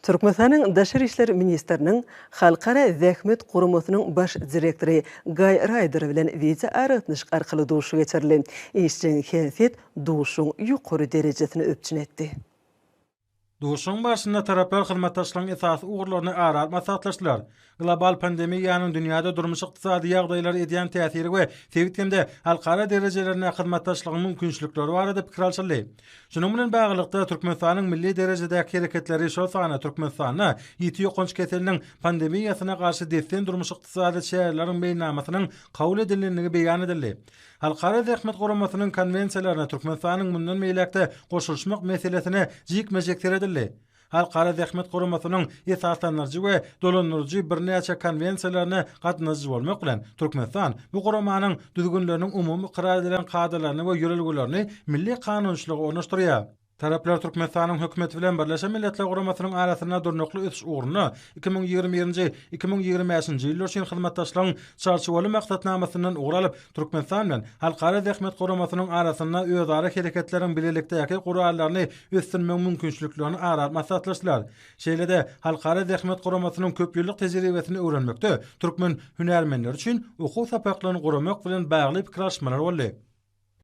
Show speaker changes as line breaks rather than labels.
Türkmenistanyň Daşary işler ministriniň Halkara zähmet guramasynyň baş direktory Gaý Raýder bilen wideoaragatnaşyk arkaly duşuşyk geçirildi. Işjeň häsiýet duşuşygyň ýokary derejesini üpjün etdi.
Duşuşygyň barşynda taraplar hyzmatdaşlygyň esasy ugurlaryny ara alyp maslahatlaşdylar. Global pandemiýanyň dünýäde durmuş-ykdysady ýagdaýlara edýän täsiri we sebit hem-de halkara derejelerinde hyzmatdaşlygyň mümkinçilikleri barada pikir alşyldy. Şunuň bilen baglylykda, Türkmenistanyň milli derejedäki hereketleri, şol sanda Türkmenistanda ýiti ýokanç keseliniň pandemiýasyna garşy dessin durmuş-ykdysady çäreleriň meýilnamasynyň kabul edilendigi beýan edildi. Halkara Zähmet Guramasynyň konwensiýalaryna Türkmenistanyň mundan beýläk-de goşulyşmak meselesine jikme-jik seredildi. Halkara Zähmet Guramasynyň esaslandyryjy we dolandyryjy birnäçe konwensiýalaryna gatnaşyjy bolmak bilen, Türkmenistan bu guramanyň düzgünleriniň umumy ykrar edilen kadalaryny we ýörelgelerini milli kanunçylyga ornaşdyrýar. Taraplar Türkmenistanyň Hökümeti bilen Birleşen Milletler Guramasynyň arasynda durnukly ösüş ugrunda 2021-nji, 2025-nji ýyllar üçin hyzmatdaşlygyň Çarçuwaly maksatnamasyndan ugur alyp, Türkmenistan bilen Halkara Zähmet Guramasynyň arasynda özara hereketleriň bilelikdäki gurallaryny ösdürmegiň mümkinçiliklerini ara alyp maslahatlaşdylar. Şeýle-de Halkara Zähmet Guramasynyň köpýyllyk tejribesini öwrenmekde türkmen hünärmenleri üçin okuw sapaklaryny guramak bilen bagly pikir alyşmalar boldy.